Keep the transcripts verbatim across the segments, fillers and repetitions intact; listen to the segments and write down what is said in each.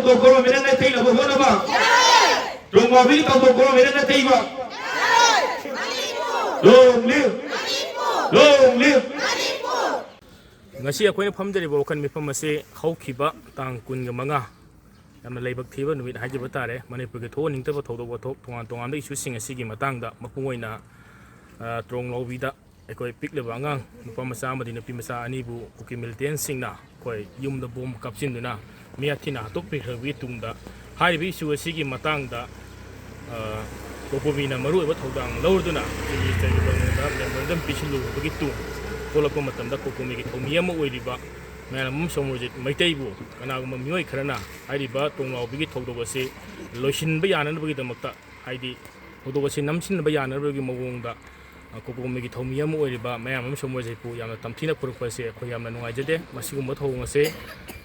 ꯊꯧꯗꯣꯛ ꯒꯣꯔꯃꯦꯟꯅ ꯅꯥꯊꯩꯅꯕ ꯍꯣꯠꯅꯕ꯫ ꯇ꯭ꯔꯣꯡꯂꯥꯎꯕꯤꯒꯤ ꯊꯧꯗꯣꯛ ꯒꯣꯔꯃꯦꯟꯅ ꯅꯥꯊꯩꯕ꯫ Long live! Long live! ꯉꯁꯤ ꯑꯩꯈꯣꯏꯅ ꯐꯝꯖꯔꯤꯕ ꯋꯥꯈꯜ ꯃꯤꯐꯝ ꯑꯁꯤ ꯍꯧꯈꯤꯕ ꯇꯥꯡ ꯀꯨꯟꯒ ꯃꯉꯥ, ꯌꯥꯝꯅ ꯂꯥꯏꯕꯛ ꯊꯤꯕ ꯅꯨꯃꯤꯠ ꯍꯥꯏꯖꯕ ꯇꯥꯔꯦ, ꯃꯅꯤꯄꯨꯔꯒꯤ ꯊꯣꯛꯍꯟꯅꯤꯡꯗꯕ ꯊꯧꯗꯣꯛ ꯋꯥꯊꯣꯛ ꯇꯣꯉꯥꯟ ꯇꯣꯉꯥꯟꯕ ꯏꯁꯨꯁꯤꯡ ꯑꯁꯤꯒꯤ ꯃꯇꯥꯡꯗ, ꯃꯄꯨꯡ ꯑꯣꯏꯅ, ꯑ, ꯇ꯭ꯔꯣꯡꯂꯥꯎꯕꯤꯗ ꯑꯩꯈꯣꯏ ꯄꯤꯛꯂꯤꯕ ꯑꯉꯥꯡ ꯅꯨꯄꯥ ꯃꯆꯥ ꯑꯃꯗꯤ ꯅꯨꯄꯤ ꯃꯆꯥ ꯑꯅꯤꯕꯨ ꯀꯨꯀꯤ ꯃꯤꯂꯤꯇꯦꯟꯁꯤꯡꯅ ꯑꯩꯈꯣꯏ ꯌꯨꯝꯗ ꯕꯣꯝ ꯀꯥꯞꯁꯤꯟꯗꯨꯅ ꯃꯤꯌꯥꯊꯤꯅ ꯍꯥꯠꯇꯣꯛꯄꯤꯈ꯭ꯔꯕꯒꯤ ꯇꯨꯡꯗ, ꯍꯥꯏꯔꯤꯕ ꯏꯁꯨ ꯑꯁꯤꯒꯤ ꯃꯇꯥꯡꯗ, ꯑ, ꯀꯣꯀꯣꯃꯤꯅ ꯃꯔꯨꯑꯣꯏꯕ ꯊꯧꯗꯥꯡ ꯂꯧꯔꯗꯨꯅ ꯆꯤꯐ ꯃꯤꯅꯤꯁꯇꯔꯒꯤ ꯃꯉꯣꯟꯗ ꯃꯦꯃꯣꯔꯦꯟꯗꯝ ꯄꯤꯁꯤꯜꯂꯨꯕꯒꯤ ꯇꯨꯡ ꯊꯣꯛꯂꯛꯄ ꯃꯇꯝꯗ ꯀꯣꯀꯣꯃꯤꯒꯤ ꯊꯧꯃꯤ ꯑꯃ ꯑꯣꯏꯔꯤꯕ ꯃꯌꯥꯝꯕꯝ ꯁꯣꯃꯣꯔꯖꯤꯠ ꯃꯩꯇꯩꯕꯨ ꯀꯅꯥꯒꯨꯝꯕ ꯃꯤꯑꯣꯏ ꯈꯔꯅ ꯍꯥꯏꯔꯤꯕ ꯇ꯭ꯔꯣꯡꯂꯥꯎꯕꯤꯒꯤ ꯊꯧꯗꯣꯛ ꯑꯁꯤ ꯂꯣꯏꯁꯤꯟꯕ ꯌꯥꯅꯅꯕꯒꯤꯗꯃꯛꯇ, ꯍꯥꯏꯗꯤ ꯊꯧꯗꯣꯛ ꯑꯁꯤ ꯅꯝꯁꯤꯟꯕ ꯌꯥꯅꯅꯕꯒꯤ ꯃꯑꯣꯡꯗ, ꯑ, ꯀꯣꯀꯣꯃꯤꯒꯤ ꯊꯧꯃꯤ ꯑꯃ ꯑꯣꯏꯔꯤꯕ ꯃꯌꯥꯝꯕꯝ ꯁꯣꯃꯣꯔꯖꯤꯠꯄꯨ ꯌꯥꯝꯅ ꯇꯝꯊꯤꯅ ꯐꯨꯔꯛꯄ ꯑꯁꯤ ꯑꯩꯈꯣꯏ ꯌꯥꯝꯅ ꯅꯨꯡꯉꯥꯏꯖꯗꯦ꯫ ꯃꯁꯤꯒꯨꯝꯕ ꯊꯧꯑꯣꯡ ꯑꯁꯤ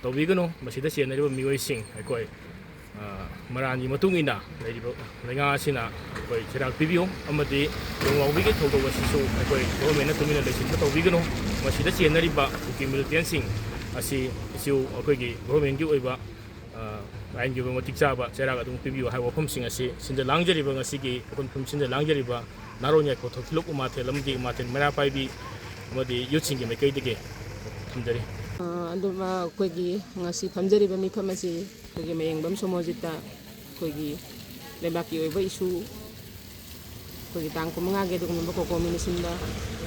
ꯇꯧꯕꯤꯒꯅꯨ꯫ ꯃꯁꯤꯗ ꯆꯦꯟꯅꯔꯤꯕ ꯃꯤꯑꯣꯏꯁꯤꯡ ꯑꯩꯈꯣꯏ, ꯑ, ꯃꯔꯥꯟꯒꯤ ꯃꯇꯨꯡ ꯏꯟꯅ ꯂꯩꯔꯤꯕ ꯂꯩꯉꯥꯛ ꯑꯁꯤꯅ ꯑꯩꯈꯣꯏ ꯆꯩꯔꯥꯛ ꯄꯤꯕꯤꯌꯨ, ꯑꯃꯗꯤ ꯇ꯭ꯔꯣꯡꯂꯥꯎꯕꯤꯒꯤ ꯊꯧꯗꯣꯛ ꯑꯁꯤꯁꯨ ꯑꯩꯈꯣꯏ ꯒꯣꯚꯔꯟꯃꯦꯟꯅ ꯇꯨꯃꯤꯟꯅ ꯂꯩꯁꯤꯟꯕ ꯇꯧꯕꯤꯒꯅꯨ꯫ ꯃꯁꯤꯗ ꯆꯦꯟꯅꯔꯤꯕ ꯀꯨꯀꯤ ꯃꯤꯂꯤꯇꯦꯟꯁꯤꯡ ꯑꯁꯤ ꯏꯁꯨ ꯑꯩꯈꯣꯏꯒꯤ ꯒꯣꯚꯔꯟꯃꯦꯟꯒꯤ ꯑꯣꯏꯕ, ꯑ, ꯑꯥꯏꯟꯒꯤ ꯑꯣꯏꯕ ꯃꯇꯤꯛ ꯆꯥꯕ ꯆꯩꯔꯥꯛ ꯑꯗꯨꯝ ꯄꯤꯕꯤꯌꯨ ꯍꯥꯏꯕ ꯋꯥꯐꯝꯁꯤꯡ ꯑꯁꯤ ꯁꯤꯟꯖ ꯂꯥꯡꯖꯔꯤꯕ, ꯉꯁꯤꯒꯤ ꯑꯩꯈꯣꯏ ꯃꯐꯝ ꯁꯤꯟꯖ ꯂꯥꯡꯖꯔꯤꯕ ꯅꯥꯔꯣꯟ ꯌꯥꯏꯐ ꯊꯣꯛꯈꯤꯂꯨꯞ ꯎꯃꯥꯊꯦꯜ ꯑꯃꯗꯤ ꯎꯃꯥꯊꯦꯜ ꯃꯩꯔꯥ ꯄꯥꯏꯕꯤ ꯑꯃꯗꯤ ꯌꯨꯠꯁꯤꯡꯒꯤ ꯃꯥꯏꯀꯩꯗꯒꯤ ꯊꯝꯖꯔꯤ꯫ ꯑ, ꯑꯗꯨꯝ, ꯑ, ꯑꯩꯈꯣꯏꯒꯤ ꯉꯁꯤ ꯐꯝꯖꯔꯤꯕ ꯃꯤꯐꯝ ꯑꯁꯤ ꯑꯩꯈꯣꯏꯒꯤ ꯃꯌꯦꯡꯕꯝ ꯁꯣꯃꯣꯔꯖꯤꯠꯇ ꯑꯩꯈꯣꯏꯒꯤ ꯂꯩꯕꯥꯛꯀꯤ ꯑꯣꯏꯕ ꯏꯁꯨ, ꯑꯩꯈꯣꯏꯒꯤ ꯇꯥꯡ ꯀꯨꯟꯃꯉꯥꯒꯤ ꯑꯗꯨꯒꯨꯝꯂꯕ ꯀꯣꯀꯣꯃꯤꯅ ꯁꯤꯟꯕ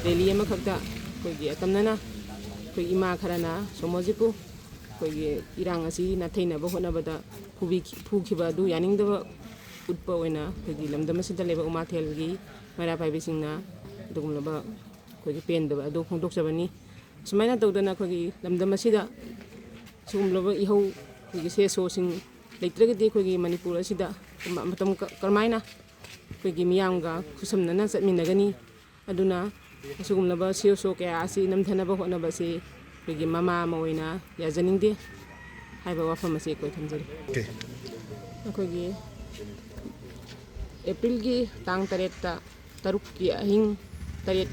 ꯔꯦꯂꯤ ꯑꯃꯈꯛꯇ ꯑꯩꯈꯣꯏꯒꯤ ꯑꯇꯝꯅꯅ ꯑꯩꯈꯣꯏ ꯏꯃꯥ ꯈꯔꯅ ꯁꯣꯃꯣꯔꯖꯤꯠꯄꯨ ꯑꯩꯈꯣꯏꯒꯤ ꯏꯔꯥꯡ ꯑꯁꯤ ꯅꯥꯊꯩꯅꯕ ꯍꯣꯠꯅꯕꯗ ꯐꯨꯕꯤ-, ꯐꯨꯈꯤꯕ ꯑꯗꯨ ꯌꯥꯅꯤꯡꯗꯕ ꯎꯠꯄ ꯑꯣꯏꯅ ꯑꯩꯈꯣꯏꯒꯤ ꯂꯝꯗꯝ ꯑꯁꯤꯗ ꯂꯩꯕ ꯎꯃꯥꯊꯦꯜꯒꯤ ꯃꯩꯔꯥ ꯄꯥꯏꯕꯤꯁꯤꯡꯅ ꯑꯗꯨꯒꯨꯝꯂꯕ ꯑꯩꯈꯣꯏꯒꯤ ꯄꯦꯟꯗꯕ ꯑꯗꯨ ꯐꯣꯡꯗꯣꯛꯆꯕꯅꯤ꯫ ꯁꯨꯃꯥꯏꯅ ꯇꯧꯗꯅ ꯑꯩꯈꯣꯏꯒꯤ ꯂꯝꯗꯝ ꯑꯁꯤꯗ ꯁꯤꯒꯨꯝꯂꯕ ꯏꯍꯧ, ꯑꯩꯈꯣꯏꯒꯤ ꯁꯦ ꯁꯣꯁꯤꯡ ꯂꯩꯇ꯭ꯔꯒꯗꯤ ꯑꯩꯈꯣꯏꯒꯤ ꯃꯅꯤꯄꯨꯔ ꯑꯁꯤꯗ ꯃ-, ꯃꯇꯝ ꯀ-, ꯀꯔꯝꯍꯥꯏꯅ ꯑꯩꯈꯣꯏꯒꯤ ꯃꯤꯌꯥꯝꯒ ꯈꯨꯠꯁꯝꯅꯅ ꯆꯠꯃꯤꯟꯅꯒꯅꯤ? ꯑꯗꯨꯅ ꯑꯁꯤꯒꯨꯝꯂꯕ ꯁꯦ ꯁꯣ ꯀꯌꯥ ꯑꯁꯤ ꯅꯝꯊꯅꯕ ꯍꯣꯠꯅꯕ ꯑꯁꯤ ꯑꯩꯈꯣꯏꯒꯤ ꯃꯃꯥ ꯑꯃ ꯑꯣꯏꯅ ꯌꯥꯖꯅꯤꯡꯗꯦ ꯍꯥꯏꯕ ꯋꯥꯐꯝ ꯑꯁꯤ ꯑꯩꯈꯣꯏ ꯊꯝꯖꯔꯤ꯫ ꯑꯣꯀꯦ꯫ ꯑꯩꯈꯣꯏꯒꯤ ꯑꯦꯄ꯭ꯔꯤꯜꯒꯤ ꯇꯥꯡ ꯇꯔꯦꯠꯇ, ꯇꯔꯨꯛꯀꯤ ꯑꯍꯤꯡ ꯇꯔꯦꯠ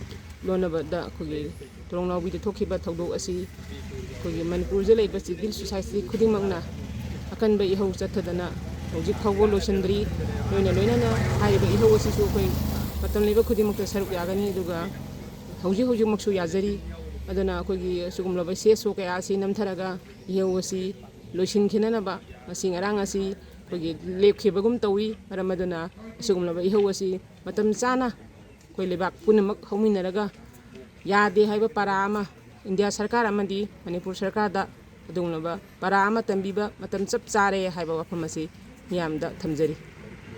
ꯂꯣꯟꯅꯕꯗ ꯑꯩꯈꯣꯏꯒꯤ ꯇ꯭ꯔꯣꯡꯂꯥꯎꯕꯤꯗ ꯊꯣꯛꯈꯤꯕ ꯊꯧꯗꯣꯛ ꯑꯁꯤ ꯑꯩꯈꯣꯏꯒꯤ ꯃꯅꯤꯄꯨꯔꯗ ꯂꯩꯕ ꯁꯤꯚꯤꯜ ꯁꯣꯁꯥꯏꯇꯤ ꯈꯨꯗꯤꯡꯃꯛꯅ ꯑꯀꯟꯕ ꯏꯍꯧ ꯆꯠꯊꯗꯅ ꯍꯧꯖꯤꯛ ꯐꯥꯎꯕ ꯂꯣꯏꯁꯤꯟꯗ꯭ꯔꯤ꯫ ꯂꯣꯏꯅ ꯂꯣꯏꯅꯅ ꯍꯥꯏꯔꯤꯕ ꯏꯍꯧ ꯑꯁꯤꯁꯨ ꯑꯩꯈꯣꯏ ꯃꯇꯝ ꯂꯩꯕ ꯈꯨꯗꯤꯡꯃꯛꯇ ꯁꯔꯨꯛ ꯌꯥꯒꯅꯤ, ꯑꯗꯨꯒ ꯍꯧꯖꯤꯛ ꯍꯧꯖꯤꯛꯃꯛꯁꯨ ꯌꯥꯖꯔꯤ꯫ ꯑꯗꯨꯅ ꯑꯩꯈꯣꯏꯒꯤ ꯑꯁꯤꯒꯨꯝꯂꯕ ꯁꯤ ꯑꯦꯁ ꯑꯣ ꯀꯌꯥ ꯑꯁꯤ ꯅꯝꯊꯔꯒ ꯏꯍꯧ ꯑꯁꯤ ꯂꯣꯏꯁꯤꯟꯈꯤꯅꯅꯕ ꯉꯁꯤ ꯉꯔꯥꯡ ꯑꯁꯤ ꯑꯩꯈꯣꯏꯒꯤ ꯂꯦꯞꯈꯤꯕꯒꯨꯝ ꯇꯧꯏ꯫ ꯃꯔꯝ ꯑꯗꯨꯅ ꯑꯁꯤꯒꯨꯝꯂꯕ ꯏꯍꯧ ꯑꯁꯤ ꯃꯇꯝ ꯆꯥꯅ ꯑꯩꯈꯣꯏ ꯂꯩꯕꯥꯛ ꯄꯨꯝꯅꯃꯛ ꯍꯧꯃꯤꯟꯅꯔꯒ ꯌꯥꯗꯦ ꯍꯥꯏꯕ ꯄꯔꯥ ꯑꯃ ꯏꯟꯗꯤꯌꯥ ꯁꯔꯀꯥꯔ ꯑꯃꯗꯤ ꯃꯅꯤꯄꯨꯔ ꯁꯔꯀꯥꯔꯗ ꯑꯗꯨꯒꯨꯝꯂꯕ ꯄꯔꯥ ꯑꯃ ꯇꯝꯕꯤꯕ ꯃꯇꯝ ꯆꯞ ꯆꯥꯔꯦ ꯍꯥꯏꯕ ꯋꯥꯐꯝ ꯑꯁꯤ ꯃꯤꯌꯥꯝꯗ ꯊꯝꯖꯔꯤ꯫